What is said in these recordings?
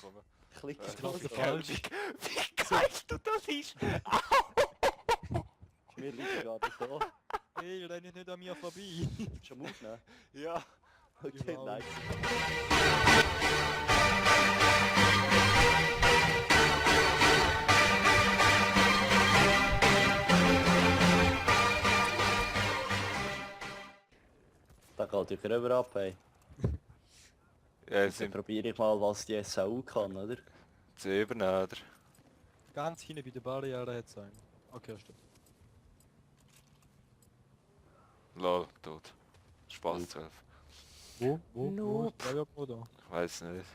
Komm. Klick Ich drauf. glaub, falsch. Wie geil du das ist! Wir liegen gerade da. Hey, renn nicht an mir vorbei. Schon aufnehmen? Ja. Okay, Genau. nice. Da geht die Gröber ab, hey. Ja, Jetzt sind probiere ich mal, was die SAU kann, oder? 7, oder? Ganz hinten bei der Barriere hat es einen. Okay, stopp. Lol, tot. Spaß 12. Wo? Wo? Nope. Wo? Ja, wo da? Ich weiß nicht.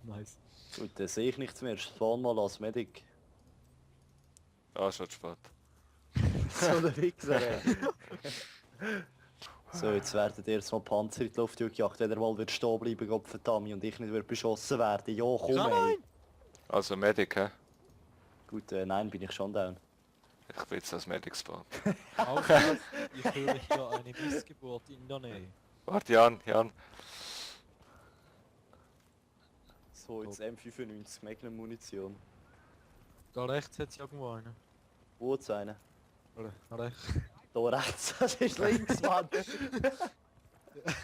Nice. Gut, dann sehe ich nichts mehr. Spawn mal als Medic. Ah, schon zu spät. So ein Wichser, ey. So, jetzt werden jetzt mal Panzer in die Luft gejagt, wenn er mal wird stehen bleiben, Gottverdammt, und ich nicht wird beschossen werden. Ja, komm, ey. Also Medic, hä? Gut, nein, bin ich schon down. Ich bin jetzt als Medic spawn. Aufpassen, ich höre hier eine Missgeburt in der Nähe. Warte, Jan. So, jetzt M95 Magnum Munition. Da rechts hat es irgendwo einen. Wo ist einer? Oder? Rechts. Da rechts, das ist links, Mann.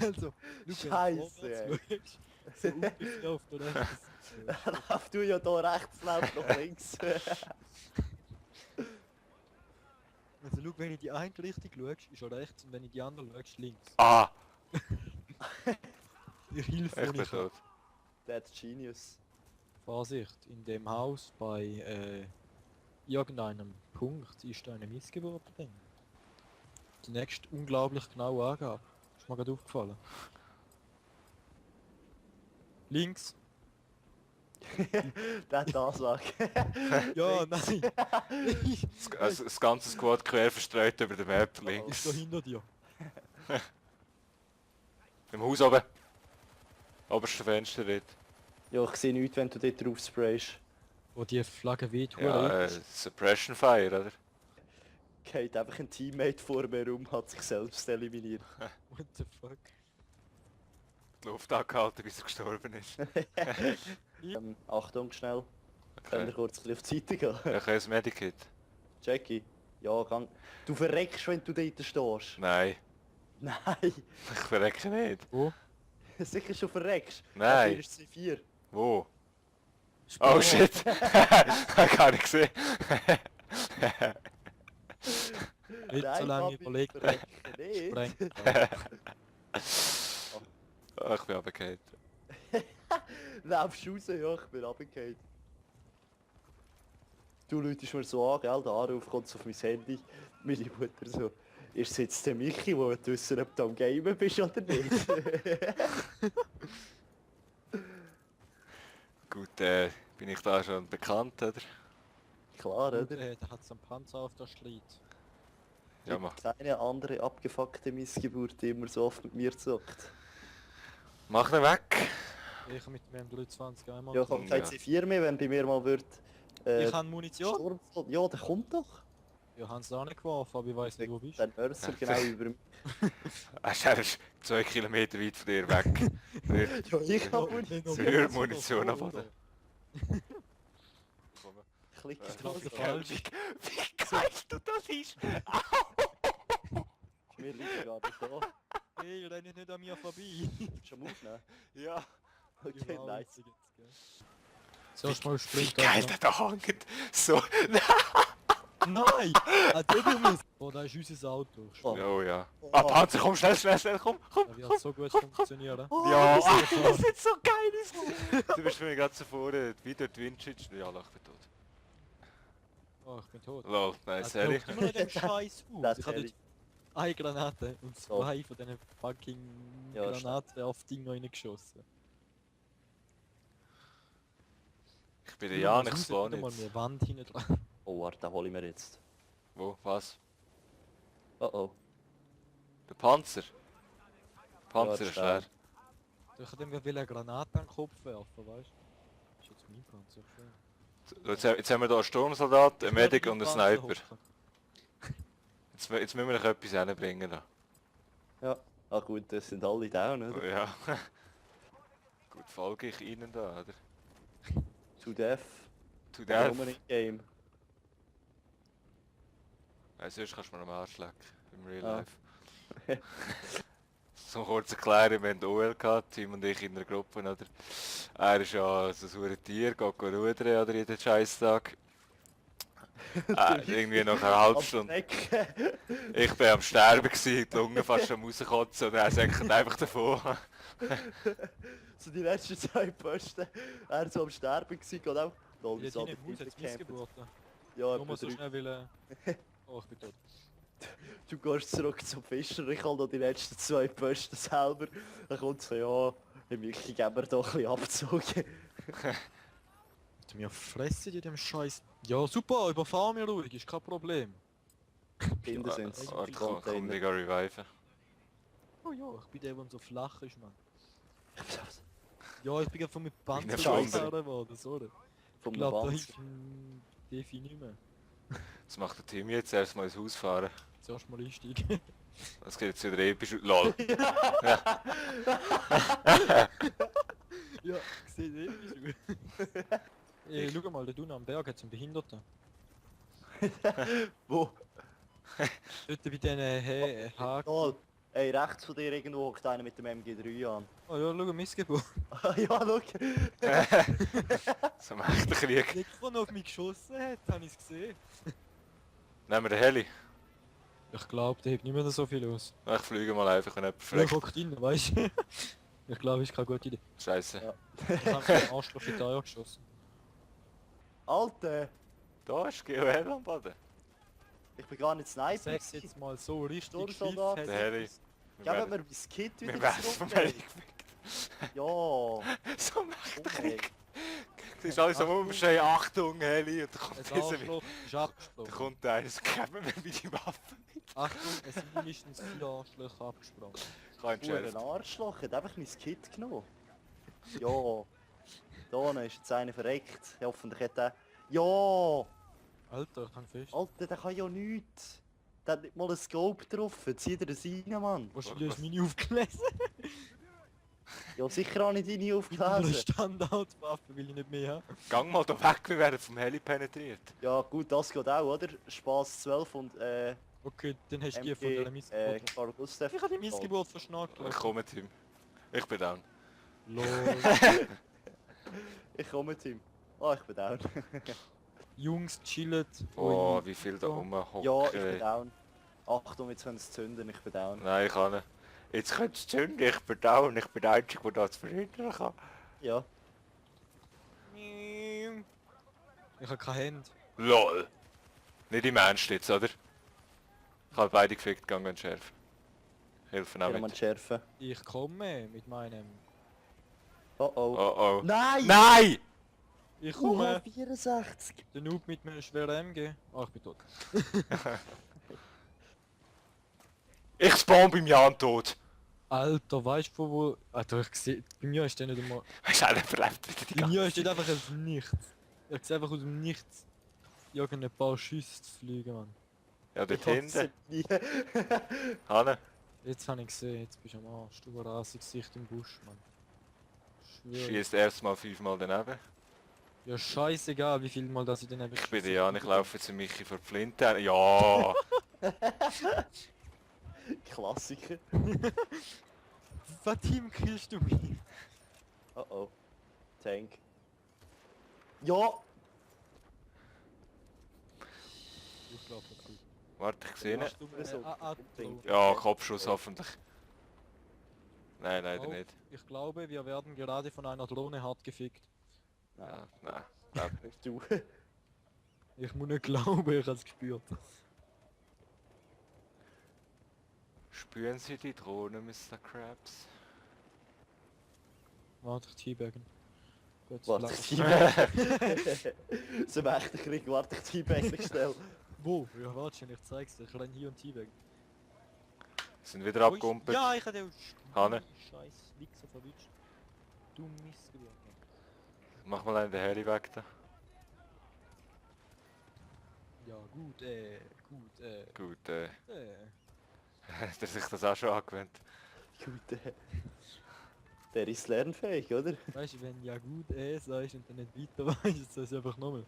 Also, Scheiße, ey. So ungefähr auf der rechten Seite. Lauf du ja da rechts, lauf nach links. Also schau, wenn ich die eine Richtung schaust, ist er rechts und wenn ich die andere schaust, links. Ah! Ich hilfe Ich wo bin ich kann. tot. That's genius. Vorsicht, in dem Haus bei irgendeinem Punkt ist da eine Missgeburt drin. Die nächste unglaublich genaue Angabe. Ist mir gerade aufgefallen. Links. Das Ansage. Ja, nein. Das ganze Squad quer verstreut über der Map Ist links. da hinter dir. Im Haus oben. Oberste Fenster dort. Ja, ich sehe nichts, wenn du dort drauf sprayst. Wo die Flagge weht, Ja, Suppression Fire, oder? Geht einfach ein Teammate vor mir rum, hat sich selbst eliminiert. What the fuck? Die Luft angehalten, bis er gestorben ist. Achtung, schnell. Können wir Okay. kurz ein bisschen auf die Seite gehen? Ich habe ein Medikit. Jackie? Ja, gang. Du verreckst, wenn du dort stehst. Nein, Nein. ich verrecke nicht. Wo? Sicher schon verreckst. Nein. Hier ist C4. Wo? Oh shit! Gar nicht gesehen. Nicht so Nein, lange Papi, überlegt. verrecken nicht. Sprengt. Oh, ich bin runtergefallen. Laufst raus, ja, ich bin runtergefallen. Du läutest mir so an, gell, der Anruf kommt auf mein Handy. Meine Mutter so, ist jetzt der Michi, der will wissen, ob du am Gamen bist oder nicht? Gut, bin ich da schon bekannt, oder? Klar, oder? Der hat so einen Panzer auf der Schleit. Ja, mach. Keine andere abgefuckte Missgeburt, die immer so oft mit mir zockt. Mach ihn weg! Ich mit meinem 320 einmal. Ja, kommt kein Ja. C4 mehr, wenn bei mir mal wird... Ich habe Munition. Sturmfall- Ja, der kommt doch. Ja, haben sie auch nicht geworfen, aber ich weiß nicht, wo du bist. Der Mercer genau über mich. Er ist 2 Kilometer weit von dir weg. Ja, ich hab Munition. Sehr Munition abholen. Klick Ich drauf. glaub, falsch. Wie geil du das ist! Wir liegen gerade da. Hey, renn nicht an mir vorbei. Schon aufnehmen? Ja. Okay, Ja, nice. witzig jetzt, gell. Zuerst mal Wie springt geil der da hängt! So. Nein! Ah, du musst. Oh, da ist unser Auto. Oh. Oh ja. Ah, Panzer, komm schnell, komm! Da wird so gut funktionieren. Ja, das ist das sieht so geil aus! Du bist für mich gerade so vorne, wie der Winchich. Ja, lach, ich bin tot. Oh, ich bin tot. Lol, nein, Ah, sorry. guck immer noch den scheiß Haus. Das Ich hatte ehrlich. eine Granate und zwei von diesen fucking Ja, Granaten auf Ding reingeschossen. Ich bin der Jan, ich Haus hat spawn nicht mal jetzt. eine Wand hinten dran. Oh, warte, den hol ich mir jetzt. Wo? Was? Oh oh. Der Panzer? Panzer Ja, ist leer. Ich hätte mir eine Granate an den Kopf werfen, weißt du? Das ist jetzt mein Panzer. schön. Jetzt haben wir hier einen Sturmsoldat, einen Medic und einen Panzer Sniper. hocken. Jetzt müssen wir noch etwas hinbringen. Da. Ja. Ah gut, das sind alle down, Oh, oder? ja. Gut, folge ich Ihnen da, oder? To death. To Aber death. nur in Game. Sonst kannst du mir am Arsch lecken. Im Real Ah. Life. So kurz erklären, wir haben OL gehabt, Tim und ich in einer Gruppe, oder? Er ist ja so ein verdammtes Tier, geht rudern, oder, jeden Scheißtag. Irgendwie nach einer halben Stunde. Ich bin am Sterben gewesen, die Lunge fast am rauskotzen und er sagt einfach davon. So die letzten 2 Posten. Er so am Sterben gewesen, geht auch. Lol, Wie wieso deine hat er Haus jetzt gecampt? Missgeburten. Ja, Nur etwa mal so 3. schnell will... Oh, ich bin tot. Du gehst zurück zum Fischer, ich hol noch die letzten 2 Posten selber. Dann kommt so, ja, im Michi geben wir doch ein bisschen abgezogen. Du mir fressen in dem Scheiß. Ja super, überfahr mich ruhig, ist kein Problem. Kinder sind es. Komm, die reviven. Oh ja, ich bin der, der so flach ist, Mann. Ja, ich bin gerade von mit Wie Panzer eine gefahren worden, sorry. Vom Ich glaube, da Panzer. hilft Defi nicht mehr. Das macht der Tim jetzt erstmal ins Haus fahren. Zuerst mal einsteigen. Das geht jetzt wieder episch. LOL. Ja, sieht episch aus. Schau mal, da unten am Berg hat es einen Behinderten. Wo? Dort bei diesen Haken. Oh, ey, rechts von dir irgendwo hockt einer mit dem MG3 an. Oh ja, schau, Missgeburt. Ja, schau. So macht der Krieg. Nicht von auf mich geschossen hat, habe ich es gesehen. Nehmen wir den Heli. Ich glaube, der hebt nicht mehr so viel aus. Ich fliege mal einfach, wenn jemand Ja, fragt. hockt rein, weißt du? Ich glaube, ist keine gute Idee. Scheiße. Ja. Ich habe den Arschloch in die Eier geschossen. Alter, Da ist GOL am Boden. ich bin gar nicht Ich Sniper. sag's jetzt mal so richtig Sturmsoldat. schief Der hat- Heli. Geben wir mein Kit wieder Wir werden vom zurück. Heli gefickt. Ja. So macht der Okay. Krieg. Es ist alles am Umstehen. Achtung, Heli. Und da kommt Ein dieser Arschloch ist Da abgesprungen. kommt einer, so geben wir mir die Waffe mit. Achtung, es sind mindestens 4 Arschlöcher abgesprungen. Ich habe Ein entschärft. Arschloch, hat einfach mein Kit genommen. Ja. Da ist jetzt einer verreckt. Ja, hoffentlich hat er... Ja! Alter, ich kann fest. Alter, der kann ja nichts. Der hat nicht mal einen Scope drauf. Zieh dir das rein, Mann. Wahrscheinlich hast du meine aufgelesen. Ja, sicher auch nicht deine Eine aufgelesen. Standardwaffe will ich nicht mehr haben. Gang mal da weg, wir werden vom Heli penetriert. Ja gut, das geht auch, oder? Spaß 12 und Okay, dann hast du die von der MG, Missgeburt. Carl Gustav. Ich habe die Missgeburt verschnackt. Ich komme, Tim. Ich bin down. Lol. Ich komme, Tim. Oh, ich bin down. Jungs, chillt. Oh, Ui. wie viel da rumhocken. Ja, ich bin down. Achtung, jetzt können sie zünden, ich bin down. Nein, ich kann nicht. Jetzt könnt ihr zünden, ich bin down. Ich bin der Einzige, der das verhindern kann. Ja. Ich habe keine Hände. LOL. Nicht im Ernst jetzt, oder? Ich habe beide gefickt, Gang und Schärf. Helfen auch Kann man mit. schärfen. Ich komme mit meinem... Oh oh. Oh oh. Nein! Nein! Ich komme! 64! Der Noob mit meinem schweren MG. Ah, ich bin tot. Ich spawn beim Jan tot. Alter, weißt du von wo... Alter, ich sehe... Bei mir ist der nicht einmal... Weißt du, er verlebt wieder die Bei ganze mir ist der einfach aus dem Nichts. Ich sehe einfach aus dem Nichts irgendein paar Schüsse zu fliegen, Mann. Ja, dort Ich hinten. hasse die. Hanne. Jetzt habe ich gesehen, jetzt bist du am Arsch. Du rasig Gesicht im Busch, Mann. Schwör. Schießt erstmal 5-mal daneben. Ja, scheißegal, wie viel Mal das ich den habe. Ich bin der Jan, ich laufe zu Michi vor die Flinte. Ja! Klassiker. Was Team kriegst du mich? Oh oh. Tank. Ja! Ich glaube nicht. Warte, ich sehe ihn. Machst du mir So. einen Ja, Kopfschuss hoffentlich. Nein, leider Auf. nicht. Ich glaube, wir werden gerade von einer Drohne hart gefickt. Ja, nein. Glaub nicht. Du. Ich muss nicht glauben, ich habe es gespürt. Spüren Sie die Drohne, Mr. Krabs? Warte, ich teabaggen. Gut, Warte, lang- ich Teabag. So mächtig Krieg, warte, ich Teabag schnell. Wo? Ja, warte schon, ich zeig's dir. Ich renne hier und teabaggen. Sind wieder Wo ist- abgekumpelt. Ja, ich habe den Hanne. Scheiß Wichser verwünscht. Du Missgeburt. Mach mal einen den Heli weg da. Ja, gut, gut, Gut, äh. hat er sich das auch schon angewöhnt. Gut, Der ist lernfähig, oder? Weißt du, wenn ja gut sagst und dann nicht weiter weißt, dann ist einfach nochmal.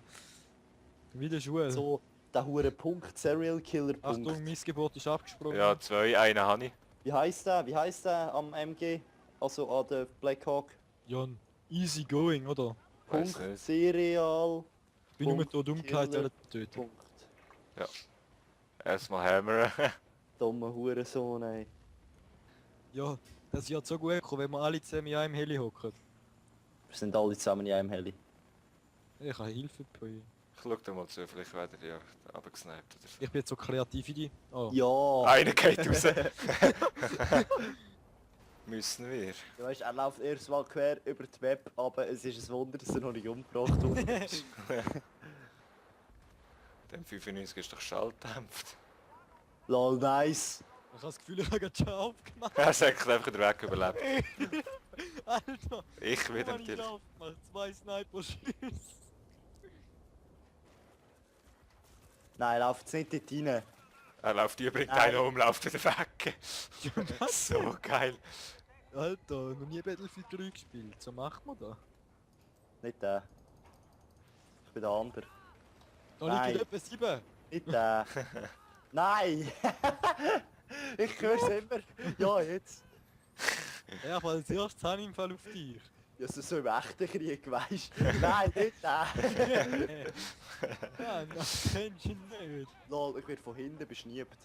Wie der Schule. So, der hure Punkt, Serial Killer Achtung, Punkt. Missgeburt ist abgesprungen. Ja, 2, einen habe ich. Wie heißt der? Wie heißt der am MG? Also an der Black Hawk? Jan, easy going, oder? Weiss Punkt nicht. Serial. Bin nur Punkt tot umgekehrt, Killer. der töten. Punkt. Erstmal hammern. Dummer Hurensohn, ey. Ja, das ist ja so gut gekommen, wenn wir alle zusammen in einem Heli hocken. Wir sind alle zusammen in einem Heli. Ich habe Hilfe bei euch. Ich schau dir mal zu, vielleicht werden die abgesniped oder so. Ich bin jetzt so kreativ wie die. Oh. Ja. Einer geht raus. Müssen wir. Du weißt, er läuft erst mal quer über die Web, aber es ist ein Wunder, dass er noch nicht umgebracht wurde. Dem 95 ist doch schalldämpft. Lol, nice. Ich habe das Gefühl, ich habe gerade schon aufgemacht. Er sagt einfach den Weg überlebt. Alter, Ich wieder habe ich natürlich. aufgemacht. 2 Sniper-Schüsse. Nein, läuft nicht dort rein. Er läuft übrigens Nein. einer um, läuft wieder weg. So geil. Alter, noch nie Battlefield 3 gespielt. So macht man das. Nicht der. Ich bin der andere. Da Nein. liegt etwa 7. Nicht der. Nein! Ich hör's immer. Ja, jetzt. Ja, aber als erstes habe ich im Fall auf dich. Ja, so im echten Krieg, weißt du? Nein, nicht der. Ja, das kennst du nicht. Lol, ich werde von hinten beschniebt.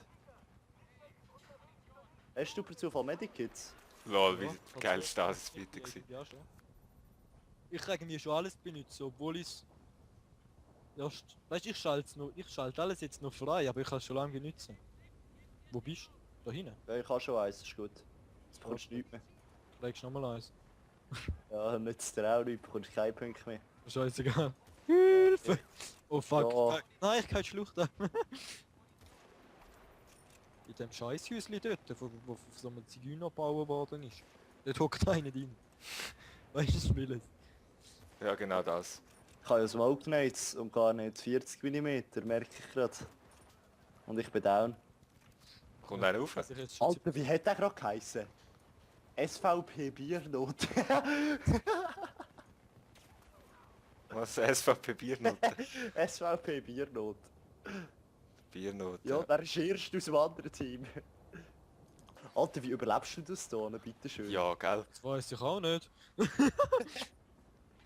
Hast du per Zufall Medikits? Lol, wie Ja, geil okay. ist das weiter gewesen. Ja, schon. Ich kann irgendwie schon alles benutzen, obwohl ich es erst... Weißt du, ich schalte alles jetzt noch frei, aber ich kann es schon lange benutzen. Wo bist du? Da hinten? Ja, ich habe schon eins, ist gut. Jetzt bekommst du nichts mehr. Legst du nochmal eins. Ja, nützt dir auch nichts, bekommst keinen Punkt mehr. Scheißegal. Hilfe! Oh fuck. Ja. Fuck. Nein, ich kann die Schlucht haben. In dem Scheißhäuschen dort, wo auf so einem Zigeuner gebaut worden ist. Dort hockt einer drin. Weißt du, was ich will? Ja, genau das. Ich habe ja Smoke Grenades und gar nicht 40 mm, merke ich gerade. Und ich bin down. Kommt einer rauf? Dass ich jetzt schon Alter, wie hat der gerade geheißen? SVP Biernot. Was? SVP Biernote? SVP Biernot. Biernote. Ja, der ist erst aus dem anderen Team. Alter, wie überlebst du das da? Bitteschön. Ja, gell? Das weiß ich auch nicht.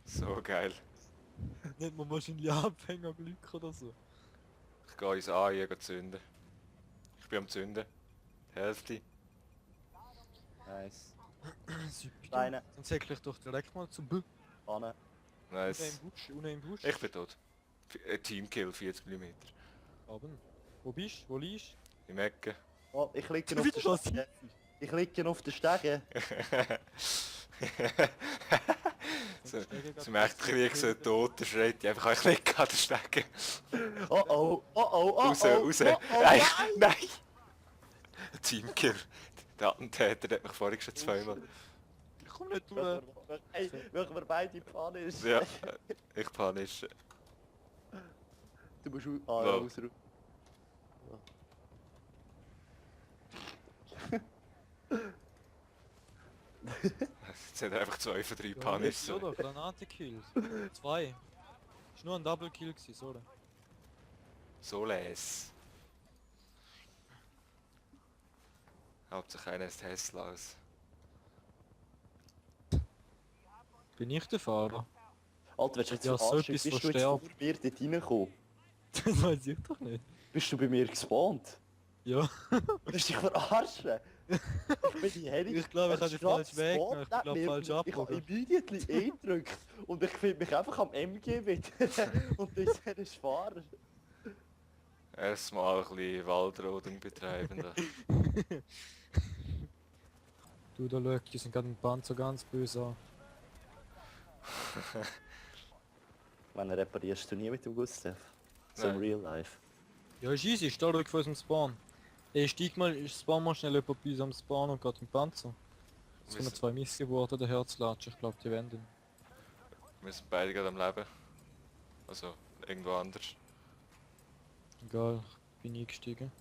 So geil. Nicht mal wahrscheinlich Anfängerglück oder so. Ich gehe uns an, hier zünden. Ich bin am Zünden. Hälfte. Nice. Super. Kleine. Dann säckle ich doch direkt mal zum B. Anne. Unten Nice. im Busch, unten im Busch. Ich bin tot. Teamkill, 40 mm. Oben. Wo bist du? Wo liegst Im Ecken. Oh, ich liege du? auf der Stege. Ich liege auf der Stege. Zum echten Krieg so ein Toter schreit die einfach, ich liege an der Stege. Oh oh, oh oh, oh Raus, oh. raus. Oh, oh, Nein, nein! Teamkill. Der Attentäter der hat mich vorhin schon zweimal. Ich komm nicht durch. Hey, machen wir beide panisch. Ja, ich panisch. Du musst ja, Ja. raus. Jetzt hat er einfach 2 von 3 Ja, panisch. jetzt, oder? Granatenkills. 2. Ist nur ein Double Kill gewesen, oder? So les. Hauptsache einer ist Tesla aus. Bin ich der Fahrer? Alter, willst du jetzt Ja, so verarschen? etwas Bist du von jetzt sterben. vor mir dort reingekommen? Das weiß ich doch nicht. Bist du bei mir gespawnt? Ja. Willst du dich verarschen? Ich bin die Heli. Ich glaube, ich habe den falschen Weg genommen. Ich bin glaube falsch Ich habe abgebogen. immediately E gedrückt und ich finde mich einfach am MG wieder. Und das ist fahren. Erstmal ein bisschen Waldrodung betreiben. Da. Du, da schau, die sind gerade im Panzer ganz böse an. Wenn reparierst du nie mit dem Gustav. So im Nein. Real Life. Ja, ist easy, steh ruhig vor unserem Spawn. Ey, steig mal, spawn mal schnell jemand bei uns am Spawn und geht im Panzer. Es kommen Wissen- 2 Missgeburten daher zu latschen, ich glaube die wenden. Wir sind beide gerade am Leben. Also, irgendwo anders. Egal, ich bin eingestiegen.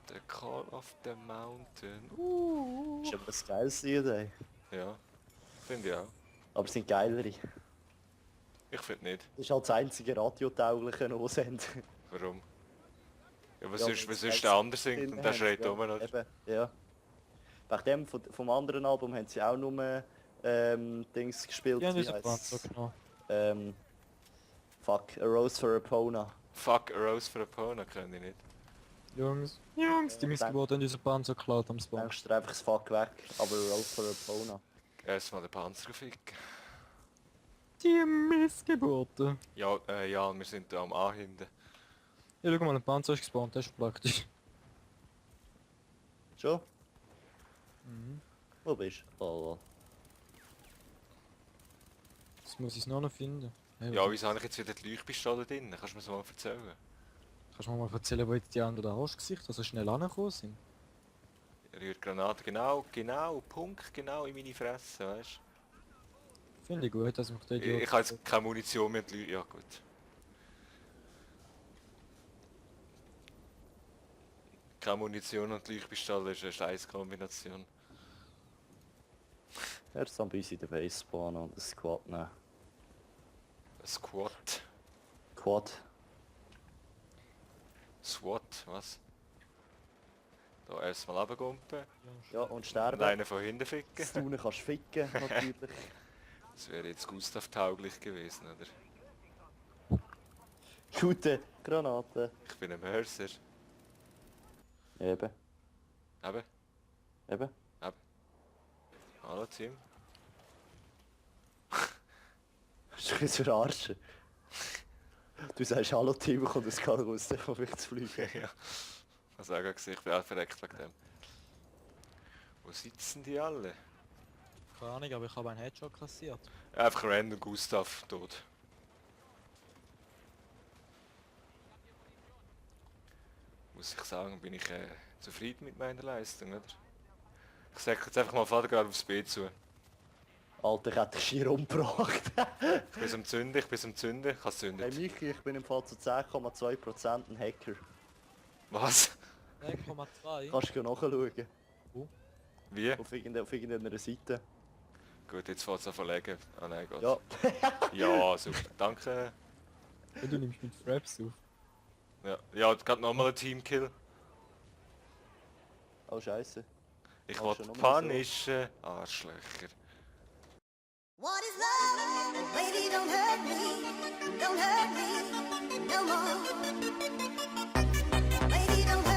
The Call of the Mountain. Ist aber das geilste Lied, ey. Ja, finde ich auch. Aber es sind geilere. Ich finde nicht. Das ist halt das einzige radiotaugliche Aussenden. Warum? Ja, Ja, was ist der andere singt und der schreit ja, um, oder? eben, ja. Bei dem vom anderen Album haben sie auch nur Dings gespielt. Die haben wie unseren heisst's? Panzer genommen. Fuck, A Rose for Epona. Fuck, A Rose for a Pona kenne ich nicht. Jungs, die Ja, Missgeburten haben unseren Panzer geklaut am Spawn. Denkst du einfach das Fuck weg, aber A Rose for Epona. Erstmal den Panzer ficken. Die Missgeburten. Ja, ja, wir sind da am A hinten. Ja, schau mal, ein Panzer ist gespawnt, das ist praktisch. Schon? Mhm. Wo bist du? Oh, Das muss ich noch finden. Hey, Ja, wieso habe ich jetzt wieder die Leuchtpistole drin? Kannst du mir das mal erzählen? Kannst du mir mal erzählen, wo jetzt die anderen Arschgesichter so schnell angekommen sind? Rührgranate, genau, Punkt, genau in meine Fresse, weißt Finde ich gut, dass mich der du? Ich habe jetzt keine Munition mehr, die Leute, ja gut. Keine Munition und die Leuchtpistole ist eine Scheiß-Kombination. er ist dann bei uns in der Base spawnen und das Squad nehmen. Ein Squad. Quad. SWAT, was? Da erstmal runtergumpen Ja, und und sterben. einen von hinten ficken. Das du nicht kannst ficken, natürlich. Das wäre jetzt Gustav-tauglich gewesen, oder? Gute Granate. Ich bin ein Mörser. Eben, Eben, eben. hallo Team. Hast du mich verarschen? Du sagst Hallo Team, kommt es gerade raus, auf mich zu fliegen. Ja. Was auch gesehen, ich bin auch verreckt wegen dem. Wo sitzen die alle? Keine Ahnung, aber ich habe einen Headshot kassiert. Einfach random Gustav tot. Muss ich sagen, bin ich zufrieden mit meiner Leistung, oder? Ich sag jetzt einfach mal Vater gerade aufs B zu. Alter, ich hätte dich schier umgebracht. Ich bin am Zünden, ich habe Hey zündet. Michi, ich bin im Fall zu 10,2% ein Hacker. Was? 9,2. Kannst du nachschauen. Wie? Auf irgendeiner Seite. Gut, jetzt fährt es an verlegen. Ah nein, Gott. Ja. Ja, super, danke. Ja, du nimmst mit Fraps auf. Ja, ja, gerade nochmal ein Teamkill. Oh Scheiße. Ich Machst wollte du nochmal so? punischen Arschlöcher. What is love? Baby, don't hurt me no more. Baby, don't hurt